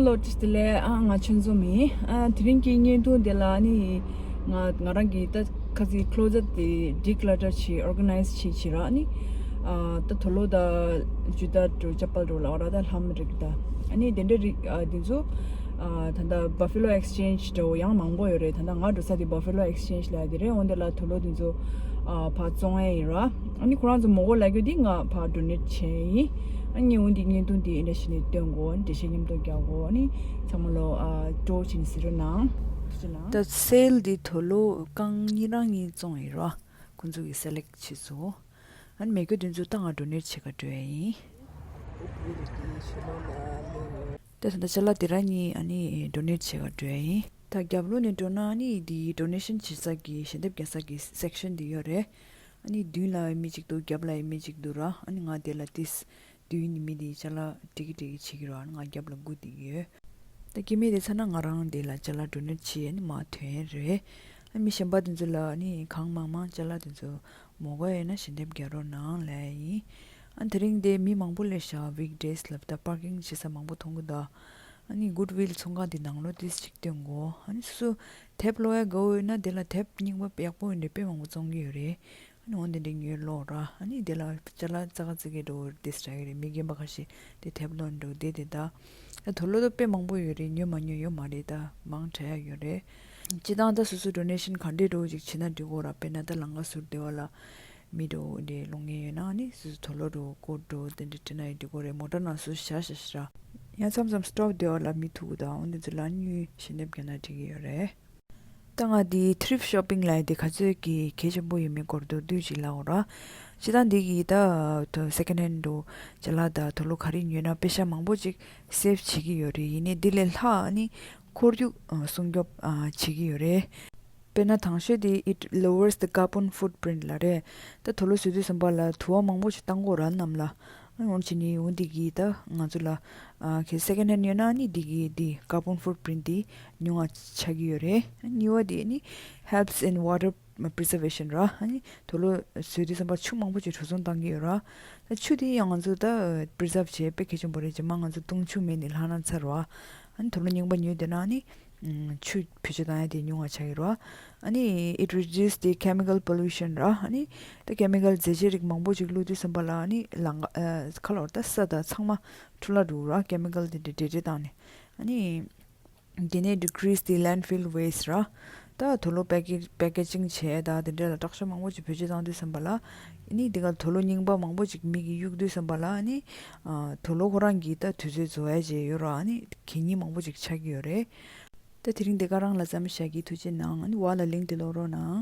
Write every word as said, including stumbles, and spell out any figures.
ལོ་བཀྲ་ཤིས་བདེ་ལེགས། ཨ་ང་ཆོས་འཛོམས་ཡིན། ཨ་དེ་རིང་གི་བརྙན་ཐུང་དེ་ལ་ནི་ང་ང་རང་གིས་ད་ཁ་སང་closet་དེ་declutter་བྱེད་organize་བྱེད་བྱེད་ར་ནི། ཨ་ད་དུག་ལོག་དང་ཇུ་ཏ་འདྲ་ཅ་པལ་འདྲ་ལབ་ར་ད་ལྷམ་རིགས་ད་ཨ་ནི་དེ་འདྲ་རིགས་ཨ་དེ་ཚོ་ཨ་ད་ད་Buffalo Exchange་འདྲ་ཡང་མང་པོ་ཡོད་རེད། ད་ད་ང་འགྲོ་ས་དེ་Buffalo Exchange་ལ་དེ་རེད། འོན་ཏེ་ལ་དུག་ལོག་དེ་ཚོ་ཨ་ཕར་བཙོང་ཡ་ཡིན་ར། ཨ་ནི་ཁོ་རང་ཚོ་མི་དགོས་ལབ་རྒྱུ་དེ་ང་ཕར་donate་བྱས་ཡིན། ཨ་ནི་འོན་ཏེ་བརྙན་ཐུང་དེ་འདི་འདྲ་བྱས་ནས་སྟོན་དགོས། ཨ་ནི་འགྲེལ་བཤད་མཉམ་དུ་རྒྱག་དགོས། ཨ་ནི་ཚང་མ་ལོ་ཨ་སྤྲོ་བོ་བྱས་ནས་གཟིགས་རོགས་གནང་། ད་sale་དེ་དུག་ལོག་རྐང་གཉིས་རང་གཉིས་བཙོང་ཡིན་ར། ཁོང་ཚོ་གིས་select་བྱས་སོང་། ཨ་ནི་མེད་རྒྱུ་དེ་ཚོ་ད་ང་donate་བྱེད་ག་འགྲོ་ཡ་ཡིན། ད་ད་ལྟ་ཅ་ལག་དེ་རང་གཉིས་ཨ་ནི་donate་བྱེད་ག་འགྲོ་ཡ་ཡིན། ད་རྒྱབ་ལོགས་ནས་འགྲོ་ན་ཨ་ནི་དེ་donation་བྱེད་ས་གི་ཞལ་འདེབས་རྒྱག་ས་གི་section་དེ་ཡོད་རེད། ཨ་ནི་མདུན་ལ་མི་གཅིག་འདུག་རྒྱབ་ལ་མི་གཅིག་འདུག་ར། ཨ་ནི་ང་དེ་ལ་ཏིས་མདུན་ནས་མི་དེ་ཅ་ལག་སྒྲིག་གི་སྒྲིག་གི་བྱེད་ཀྱི་ར། ཨ་ནི་ང་རྒྱབ་ལ་སྒུག་བསྡད་ཀྱི་ཡོད། ད་སྐྱེ་དམན་དེ་ཚ་ན་ང་རང་དེ་ལ་ཅ་ལག་donate་བྱེད་ཨ་ནི་མར་ཐོན་ཡ་རེད། ཨ་མི་གཞན་པ་དེ་ཚོ་ལ་ཨ་ནི་གང་མང་མང་ཅ་ལག་དེ་ཚོ་མོ་གོ་ཡོད་ན་ཞལ་འདེབས་རྒྱག་རོགས་གནང་ལབ་ཡིན། ཨ་དེ་རིང་དེ་མི་མང་པོ་སླེབས་ཤག weekdays་ལབ་ད་parking་བྱེད་ས་མང་པོ་མཐོང་གི་འདུག་ཨ་ནི་Goodwill་ཚོང་ཁང་དེ་ནང་ལོགས་ཏིས་ཅིག་སྟོན་དགོས། ཨ་ནི་སོ་སོ་དེབ་ཀློག་ཡ་དགའ་བོ་ཡོད་ན་དེ་ལ་དེབ་རྙིང་པ་ཡག་པོ་ཡོད་འདྲ་དཔེ་མང་པོ་བཙོང་གི་ཡོད་རེད། ཨ་ནི་འོ་དེ་འདྲ་ཉོས་ཀློག་ར། ཨ་ནི་དེ་ལ་ཅ་ལག་ཙག་ཙིག་གི་འགྲོ་ཏིས་རག་གི་རེད། མི་རྒན་པ་ཁ་ཤས་དེ་དེབ་ཀློག་འགྲོ་དེ་དེ་ད། ད་དུག་ལོག་ད་དཔེ་མང་པོ་ཡོད་རེད། ཉོས་མ་ཉོས་ཡོད་མ་རེད། ད་མང་དྲགས་ཡ་ཡོད་རེད། སྤྱིར་བཏང་ད་སོ་སོ་donation་ག་འདྲས་འགྲོ་ཅིག་བྱེད་ན་འགྲིག་གོ་ར། དཔེར་ན་ད་ལམ་ཁ་ཟུར་དེ་བ་ལ་མི་འགྲོ་འདྲས་ལོང་ངེས་ཡོད་ན་ཨ་ནི་སོ་སོ་དུག་ལོག་འགྲོ་སྐོར་འགྲོ་དེ་འདྲས་བྲིས་ན་ཡང་འགྲིག་གོ་རེད། མོ་ཊ་ནང་སོ་སོ་བཞག་བཞག་ཤི་ར། ཡང་མཚམས་མཚམས་stop་དེ་བ་ལ་མི་ཐུག་གི་ད་འོ་འདི་ཚོ་ལ་ཉོས་ཞལ་འདེབས་རྒྱག་ན་འགྲིག་གི་ཡོད་རེད། ད་ང་འདི་thrift shopping་ལབ་ཡ་འདི་ག་ཚོད་ཀྱི་གལ་ཆེན་པོ་ཡོད་མེད་སྐོར་མདོར་བསྡུས་ཅིག་ལབ་འོ་ར། སྤྱིར་བཏང་འདི་གི་ད་དུ་second hand་འདྲ་ཅ་ལག་ད་དུག་ལོག་ག་རེ་ཉོས་ན་པེ་ཤ་མང་པོ་ཅིག་save་བྱེད་ཀྱི་ཡོད་རེད། ཡིན་ནའི་འདི་ལས་ལྷག་ཨ་ནི་ཁོར་ཡུག་ཨ་སྲུང་སྐྱོབ་ཨ་བྱེད་ཀྱི་ཡོད་རེད། དཔེར་ན་དང་ཤོས་དེ་it lowers the carbon footprint་ལབ་རེད། ད་དུག་ལོག་བཟོས་དུས་ཙམ་པ་ལ་དུ་བ་མང་པོ་ཞིག་བཏང་དགོས་ར་གནམ་ལ། ཨ་ནི་འོན་ཆེ་ནི་འོ་འདི་གིས་ད་ང་ཚོ་ལ་ཨ་གལ་སྲིད་second hand་ཉོས་ན་ཨ་ནི་འདི་གིས་འདི་carbon footprint་འདི་ཉུང་བ་ཆགས་ཀྱི་ཡོད་རེད། ཨ་གཉིས་པ་དེ་ནི་helps in water preservation་ར། ཨ་ནི་དུག་ལོག་བཟོས་དུས་ཙམ་པ་ཆུ་མང་པོ་ཅིག་འགྲོ་སོང་བཏང་གི་ཡོད་ར། ད་ཆུ་དེ་ཡང་ང་ཚོ་ད་preserve་བྱེད་དཔེ་གལ་ཆེན་པོ་རེད། རྗེས་མ་ང་ཚོ་འཐུང་ཆུ་མེད་ནས་ལྷག་ན་ཚར་བ། ཨ་ནི་དུག་ལོག་རྙིང་པ་ཉོས་བསྡད་ན་ཨ་ནི་ཆུ་བེད་སྤྱོད་བཏང་ཡ་དེ་ཉུང་བ་ཆགས་ཀྱི་རེད་བ། ཨ་ནི་it reduce the chemical pollution་ར། ཨ་ནི་ད་chemical་རྫས་ཆས་རིགས་མང་པོ་ཅིག་བླུགས་དུས་ཙམ་པ་ལ་ཨ་ནི་ལང་ཨ་ཁ་ལོར་ད་ས་དང་ཚང་མ་འཁྲུ་ལ་འགྲོ་ར། chemical་དེ་འདྲ་འདྲེ་འདྲེ་བཏང་ནས། ཨ་ནི་དེ་ནས་decrease the landfill waste་ར། ད་དུག་ལོག་package packaging་བྱས་ད་དེ་འདྲ་ལ་དྲག་ཤོས་མང་པོ་ཅིག་བེད་སྤྱོད་བཏང་དུས་ཙམ་པ་ལ། ཨ་ནི་དེ་ག་དུག་ལོག་རྙིང་པ་མང་པོ་ཅིག་མི་གིས་གཡུག་དུས་ཙམ་པ་ལ་ཨ་ནི་ཨ་དུག་ལོག་ཁོ་རང་གིས་ད་དུས་ཚོད་རྫོགས་ཡ་བྱས་ཡོད་ར། ཨ་ནི་གད་སྙིགས་མང་པོ་ཅིག་ཆགས་ཀྱི་ཡོད་རེད། ད་དེ་རིང་འདི་ག་རང་ལ་མཚམས་བཞག་གི། ཐུགས་རྗེ་གནང་། ཨ་ནི་བར་ལ་link་དེ་ཀློག་རོགས་གནང་།